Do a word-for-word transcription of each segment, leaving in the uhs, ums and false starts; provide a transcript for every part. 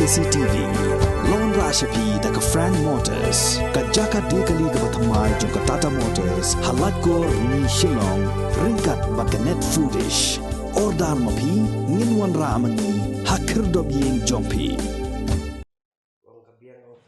C T V. Lon ra sha phi da ka Frank Motors, ka jaka de kali kaba thymmai jong ka Tata Motors, ha Laitkor, Ni Shillong, ryngkat bad ka Net Foodish. Order ma phi, ngin wanrah ma ngi ha khyrdop ïing jong phi.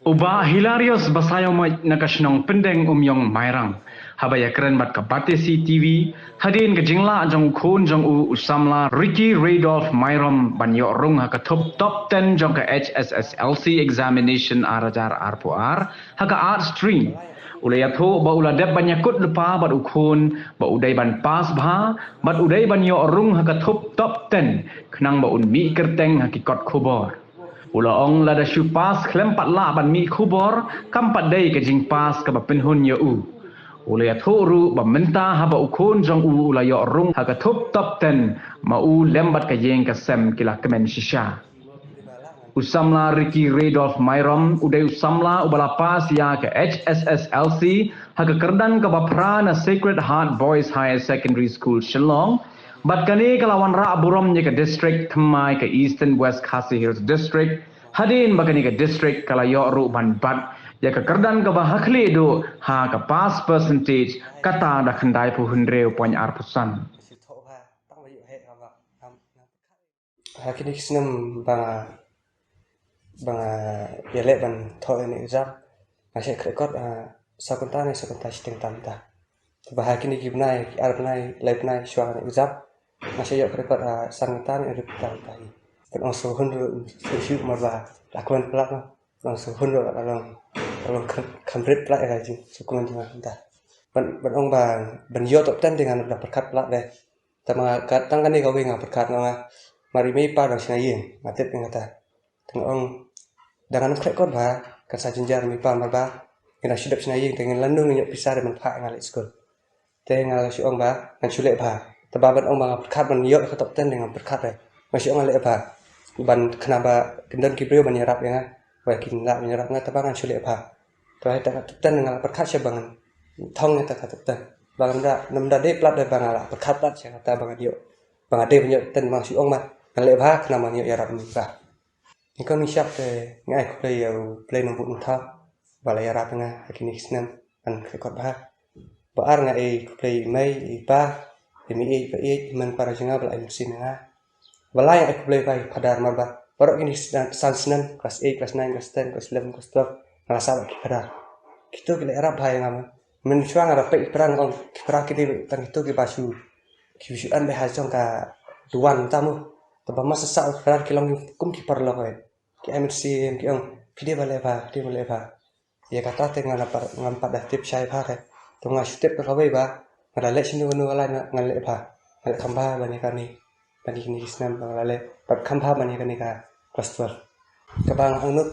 U Bah Hilarius Basaiawmoit na ka shnong Pyndeng Umïong Mairang, haba ïakren bad ka Batesi T V hadien ka jinglah jong u khun jong u, u samla Ricky Raydoldorf Myrom, ban ïoh rung ha ka thup top ten jong ka H S S L C examination ar hajar arphew ar ha ka Arts stream. U la ïathuh ba u la dep ban ïakut lypa bad u khun ba u dei ban pass bha bad u dei ban ïoh rung ha ka thup top ten, khnang ba un mih kyrteng ha ki kot khubor. U la ong lada shu pass khlem pat lah ban mih khubor, kam pat dei ka jingpass kaba pynhun ïa u. U la ïathuh ruh ba mynta haba u khun jong u u la ïoh rung ha ka thup top ten, ma u lem bad ka ïing ka sem ki la kmen shisha. U samla Ricky Raydoldorf Myrom u dei u samla uba la pass ïa ka H S S L C ha ka kyrdan kaba phra na Sacred Heart Boys Higher Secondary School Shillong, bad kane ka la wanrah burom ïa ka district thymmai ka Eastern West Khasi Hills District, hadien ba kane ka district ka la ïoh ruh ban bat ïa ka kyrdan kaba ha khlieh duh ha ka pass percentage, kata da khyndai phew hynriew point ar percent. Ha kine ki snem ba nga, ba nga ïaleh ban thoh ïa kane ka exam, nga shait khreh kot, ah, saw kynta ne saw kynta shiteng tam ta. Te ba ha kine ki bnai, ki ar bnai, lai bnai shuwa kane ka exam, nga shait ïoh khreh kot, ah, san kynta ne ar kynta tam ta hi. Pynong sngewhun ruh shuh shuh namar ba la kmen palat noh. Pynong sngewhun ruh la long, la long kham, kham rit palat ïa ka jingsngewkmen jong nga mynta. Ban, ban ong ba ban ïoh top ten te ngan da pyrkhat palat de. Tang ma ka, tang kane kawei nga pyrkhat, nga ong, mar i mei i pa dang shna ïing, nga tip ïa kata. Te nga ong, da ngan ym khreh kot bha, kan sa jynjar mei i pa, mar ba ngin dang shu dep shna ïing, te ngin lano ngin ïoh pisa de ban phah ïa nga leit skul. Te nga la shu ong ba ngan shu leh bha. Te ba ban ong ba nga pyrkhat ban ïoh ka top ten de nga pyrkhat de. Nga shu ong ngan leh bha. Ban khnang ba kin don ki briew ban ïarap ïa nga, ba kin lah ban ïarap nga, te ba ngan shu leh bha. Te ba ha kata ka top ten nga la pyrkhat sha ba ngan thong ïa kata ka top ten. Ba ngam da, ngam da dei palat de ba nga la pyrkhat palat sha kata ba ngan ïoh, ba nga dei ban ïoh top ten, ba nga shu ong ba ngan leh bha khnang ba ngan ïoh ïarap mei i pa. Nyngkong nyngshap te nga ai khublei ïa U Blei Nongbud Nongthaw ba la ïarap ïa nga ha kine ki snem ban khreh kot bha. Ba ar nga ai khublei i mei i pa, i mei ïeit pa ïeit, i hynmen para jong nga ba la ai mynsiem ïa nga. Ba lai nga ai khublei ba i Phadar, mar ba baroh kine ki san snem, klas eight, klas nine, klas ten, klas eleven, klas twelve, nga la sah bad ki Phadar. Kito ki la ïarap bha ïa nga ma. Mynshuwa nga da peit ki Phadar nga ong ki Phadar ki dei tang kito kiba shu, kiba shu an beit ha jong ka duwan mynta mo. Te ba ma sah sah ki Phadar ki long kum ki paralok eh. Ki ai mynsiem, ki ong phi dei ban leh bha, phi dei ban leh bha. Ïa kata te nga la pat, ngam pat da tip shai bha re. Te nga shu tip ka kawei ba nga da leh shano kano ka lai ngan leh bha. Nga leh kham bha ban ïa kane, ban ïa kine ki snem ba nga la leh, bad kham bha ban ïa kane ka klas twelve. Kaba nga angnud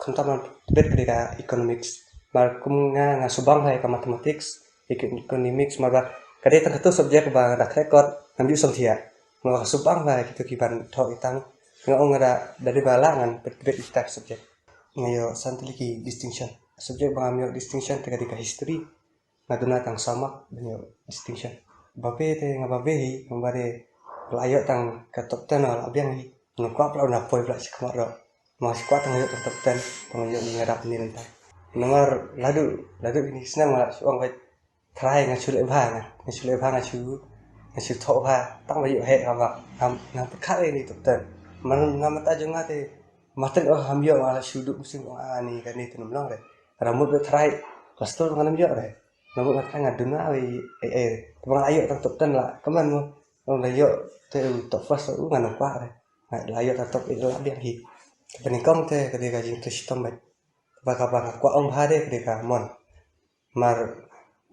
khamtam ban tbit ka dei ka economics. Mar kum nga, nga sngewbang bha ïa ka mathematics, ïa ka economics, mar ba ka dei tang kato subject ba nga da khreh kot ngam ju sngewthuh. Nga sngewbang bha ïa kito kiban thoh ïa tang. Nga ong nga da, da dei ba lah ngan tbit ïa kita ki subject. Nga ïoh san tylli ki distinction. Subject ba ngam ïoh distinction te ka dei ka history. Nga duna tang saw mark ban ïoh distinction. Babe te nga babe hi, nga babe la ïoh tang ka top ten la biang hi. Nga kwah palat ban da poi palat shakhmat ruh. Nga kwah tang ïoh tang top ten, tang ïoh ïa nga rap ni lynta. Namar ladu, ladu kine ki snem nga la shu ong beit, try, nga shu leh bha, nga, nga shu leh bha, nga shu, nga shu thoh bha, tang ba ïoh heh ka ba, ngam, ngam pyrkhat ïa kane top ten. Mar nga mynta jong nga te, mar ten oh ngam ïoh, nga la shu duh mynsiem ong ani kane te ym long re. Nga mut ba try, klas twelve ngam ïoh re. Nga mut ba try nga duna wei ei ei re. Te ba nga la ïoh tang top ten la kmen mo. Nga la ïoh te u top first u ngam kwah re. Nga la ïoh tang top eight la biang hi. Te ba nyngkong te ka dei ka jingtrei shitom beit. Ba kaba nga kwah ong bha de ka dei ka mon. Mar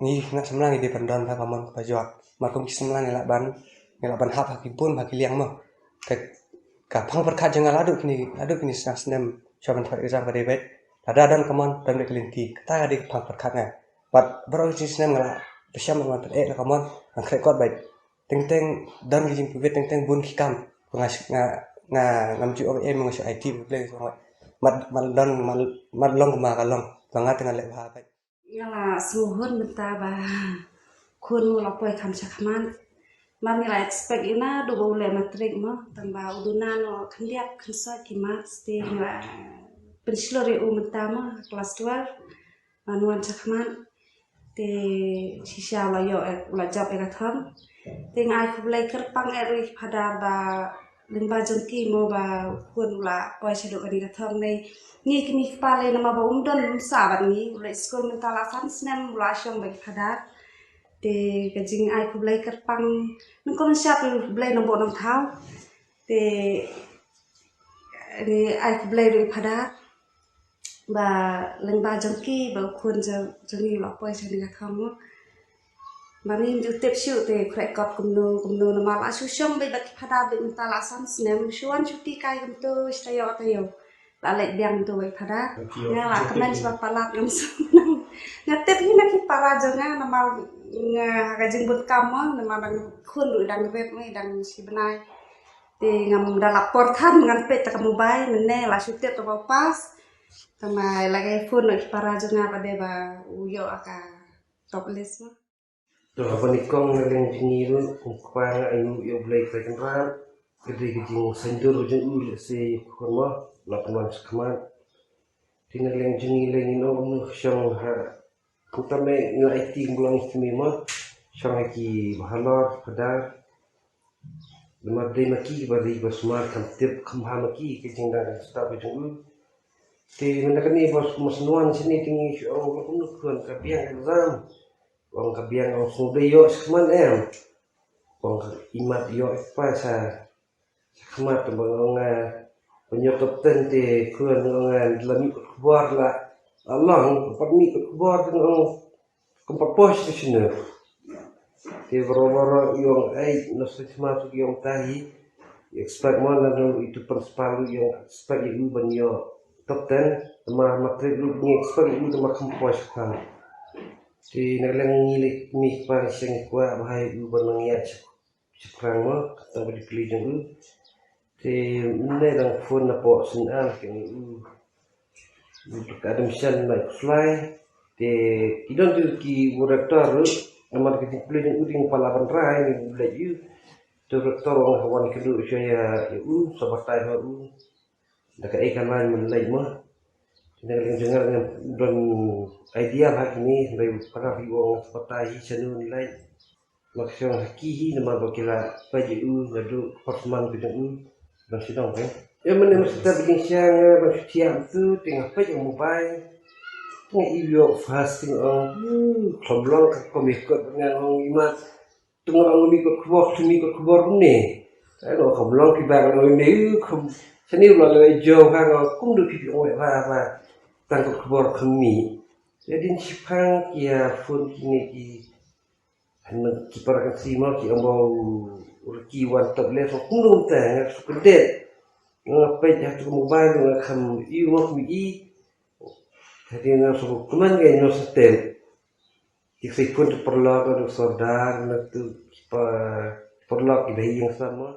ngi khynnah samla ngi dei ban don bha ka mon kaba juak. Mar kum ki samla ngi lah ban, ngi lah ban hap ha ki bun ha ki liang mo. Ka, ka phang pyrkhat jong nga ladu kine, ladu kine snem shuwa ban thoh exam ka dei beit. Lada don ka mon, don beit ka lynti. Kata ka dei ka phang pyrkhat nga. Bad baroh ki snem nga la pyrshang ban pyneh la ka mon, ngan khreh kot beit. Teng teng don ki jingpynbeit, teng teng bun ki kam. Nga, nga, nga ngam ju ong ei mo, nga shu aiti ba Blei ka jong. Mat, mat don, mat, mat long ma ka long. Ba nga te ngan leh bha beit. Nga la sngewhun mynta ba khun nga la poi kham shakhmat. Mar ngi la expect ïa u naduh ba u leh matric mo, tang ba u duna noh khyndiat khynsoit ki marks, te ngi la pynshlur ïa u mynta mo, class twelve, ban wan shakhmat. Te shisha u la ïoh, u la jop ïa ka thong. Te nga ai khublei kyrpang eh ruh ïa ki phadar ba lyngba jong ki mo ba u khun u la poi shaduh kane ka thong ne. Ngi kmie kpa lei namar ba um don um sah bad ngi, u leit skul mynta la san snem, u la shong bad ki phadar. Te ka jingai khublei kyrpang nyngkong nyngshap, khublei nongbuh nongthaw. Te ngi ai khublei ruh ïa ki phadar ba lyngba jong ki ba u khun jong, jong ngi u la poi sha kane ka thong mo. Ba ngim ju tip shuh te u khreh kot kumno kumno namar la shu shong beit bad ki phadar beit mynta la san snem, shu wan shu ti kai kumto, shu taïew taïew. La leit biang kumto bad ki phadar. Nga la kmen shu palat ngam sngewthuh. Nga tip hi na ki para jong nga namar nga ha ka jingbun kam mo, namar dang khun ruh dang rit mo, dang shi bnai. Te ngam da lap por than, ngan peit ta ka mobile, mynne la shu tip ta ba u pass. Tang ba la ka phone noh ki para jong nga ba dei ba u ïoh ha ka top list mo. To, haba nyngkong na liang jong ngi ruh, kum kpa nga ainguh ïa U Blei Trai Kynrad. Ka dei ka jingsaiñdur jong u lehse ïa u khun mo, la pynwan shakhmat. Te na liang jong ngi lei ngin ong kumno, shong ha, kumta me ngi la aiti kumba long ngi kmie mo, shong ha ki bahalor phadar. Namar dei ma ki ba ri ba smart, kham tip kham bha ma ki ka jingdon ka stad ka jong u. Te mynta kane ba mas wan shane te ngi shu ong ba kumno khun ka biang exam. Ong ka biang, ong sngewdei ïoh shakhmat em. Ong ka imat ïoh i kpa sha shakhmat, ba ong nga ban ïoh top ten te khun ong nga la mih kot khubor la. La long pat mih kot khubor te ong kam pat poi shane shane. Te baroh baroh i ong ei, nongshna shakhmat i ong ta hi. I expect mo, na dang itu principal i ong expect ïa u ban ïoh top ten. Te ma matric ruh ngi expect ïa u, te ma kham poi shakhmat. Te na ka liang ngi lei kmie kpa ngi sngewkwah bha ïa u ban nang ïaid shaphrang mo, kata ba dei pli jong u. Te mynne dang phone na poh sngewbha ïa u. Ka admission na khuslai. Te ki don tu ki rector ruh, namar ka jingpli jong u dei pa la ban rai ngi leit ïa u. Te rector ong ha wan kynduh sha ïa u, sa batai ha u. Da kaei ka line ban leit mo. Te na ka liang jong nga ngam don idea ha kine, hynrei para ri ong sa batai hi shano leit. Mak shong ha ki hi namar ba ki la peit ïa u naduh ka por sman ka jong u. Dang sdang phi. Ïa mynne mynstep ba jingshisha nga dang shu thiah mynta te nga peit ïa ka mobile. Te nga ïoh first thing ong, hmm, kham long ka kum ïa kot, nga ong imat. Te nga ong mih kot khubor, te mih kot khubor kumne. Te nga ong kham long phi ba nga ong ne, uh, kham shane u la leh jong ha nga, kumno phi ong ba ba tang kot khubor kham mih. Ïa dien shipang ki ïa phone kine ki Hynrei ki para kan si mo ki ong ba u Ricky wan top leh, so kumno te nga shu kyndet. Nga peit ha tu mobile nga kham ïoh mo kham ïoh. Hadien nga shu kmen ga ïoh sa tem. Ki sa phone tu paralok na tu Sordar na tu ki pa paralok ki dei ïeng sa mo.